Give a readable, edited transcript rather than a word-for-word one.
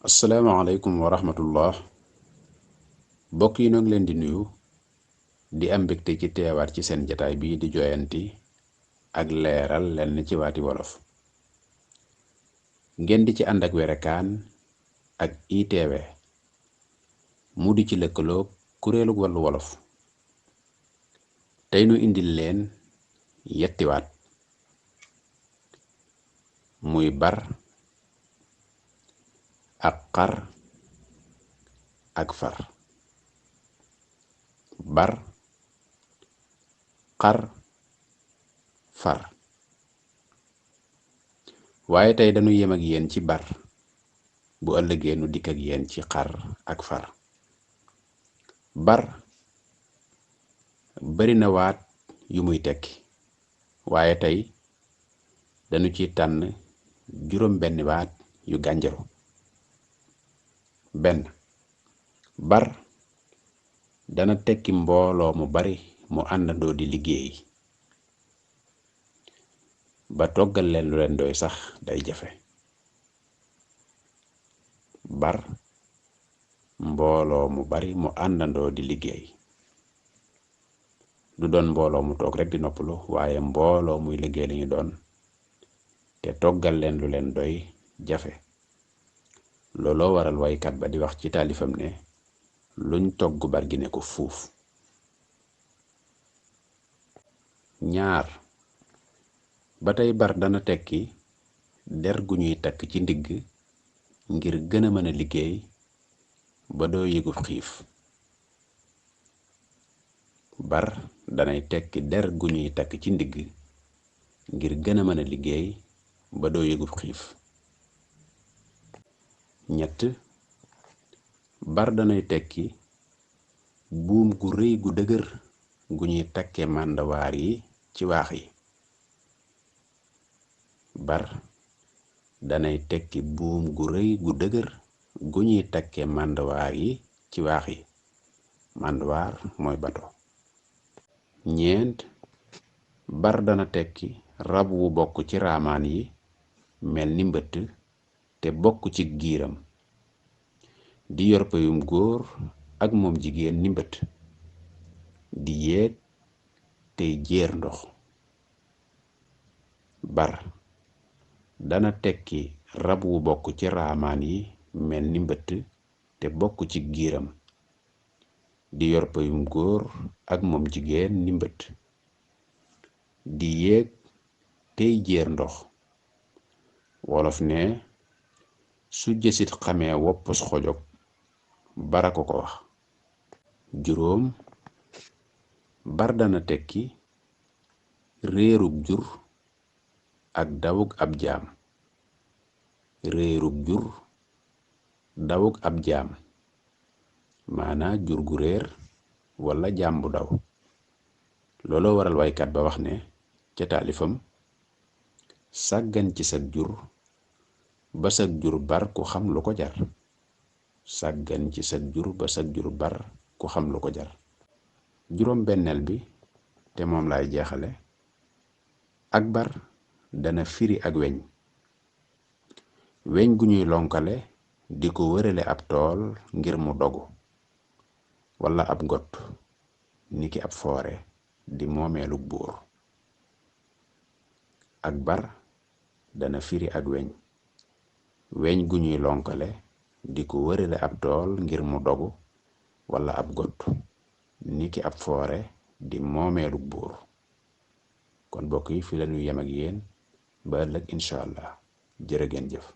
asalaamaaleykum wa rahmatullah mbokk yi noo ngi leen di nuyu di am mbégte ci teewaat ci seen jataay bii di joyanti ak leeral lenn ci waati wolof ngeen di ci ànd ak werekaan ak ITV mu di ci lëkkaloog kuréelu wàllu wolof tey nu indil leen yetti waat muy bar ak xar ak far bar xar far waaye tey dañu yem ak yéen ci bar bu ëllëgee nu dikk ak yéen ci xar ak far bar bari na waat yu muy tekki waaye tey dañu ci tànn juróom benn waat yu gànjaru benn bar dana tekki mbooloo mu bari mu àndandoo di liggéey ba toggal leen lu leen doy sax day jafe bar mbooloo mu bari mu àndandoo di liggéey du doon mbooloo mu toog rekk di noppalu waaye mbooloo muy liggéey lañu doon te toggal leen lu leen doy jafe looloo waral waykat ba di wax ci taalifam ne luñ togg bargi ne ko fuuf ñaar ba tey bar dana tekki der gu ñuy takk ci ndigg ngir gën a mën a liggéey ba doo yëgub xiif bar danay tekki der gu ñuy takk ci ndigg ngir gën a mën a liggéey ba doo yëgub xiif ñett bar danay tekki buum gu rëy gu dëgër gu ñuy takke màndawaar yi ci waax yi bar danay tekki buum gu rëy gu dëgër gu ñuy takke màndawaar yi ci waax yi màndawaar mooy bato ñeent bar dana tekki rab wu bokk ci raamaan yi mel ni mbëtt te bokk ci giiram di yor payum góor ak moom jigéen ni mbëtt di yéeg tey jéer ndox bar dana tekki rab wu bokk ci raamaan yi mel ni mbëtt te bokk ci giiram di yor payum góor ak moom jigéen ni mbëtt di yéeg tey jéer ndox wolof ne su jësit xamee woppus xojog bara ko ko wax juróom bar dana tekki réerug jur ak dawug ab jaam réerug jur dawug ab jaam maanaa jur gu réer walla jaam bu daw looloo waral waykat ba wax ne ca taalifam sàggan ci sag jur ba sag jur bar ku xam lu ko jar sàggan ci sag jur ba sag jur bar ku xam lu ko jar juróom benneel bi te moom laay jeexale ak bar dana firi ak weñ weñ gu ñuy lonkale di ko wërale ab tool ngir mu dogu walla ab got niki ab foore di moomeelu buur ak bar dana firi ak weñ weñ gu ñuy lonkale di ko wërale ab tool ngir mu dogu walla ab got niki ab foore di moomeelu buur kon bokk yi fi lañu yem ak yéen ba ëllëg incha allah jërë ngeen jëf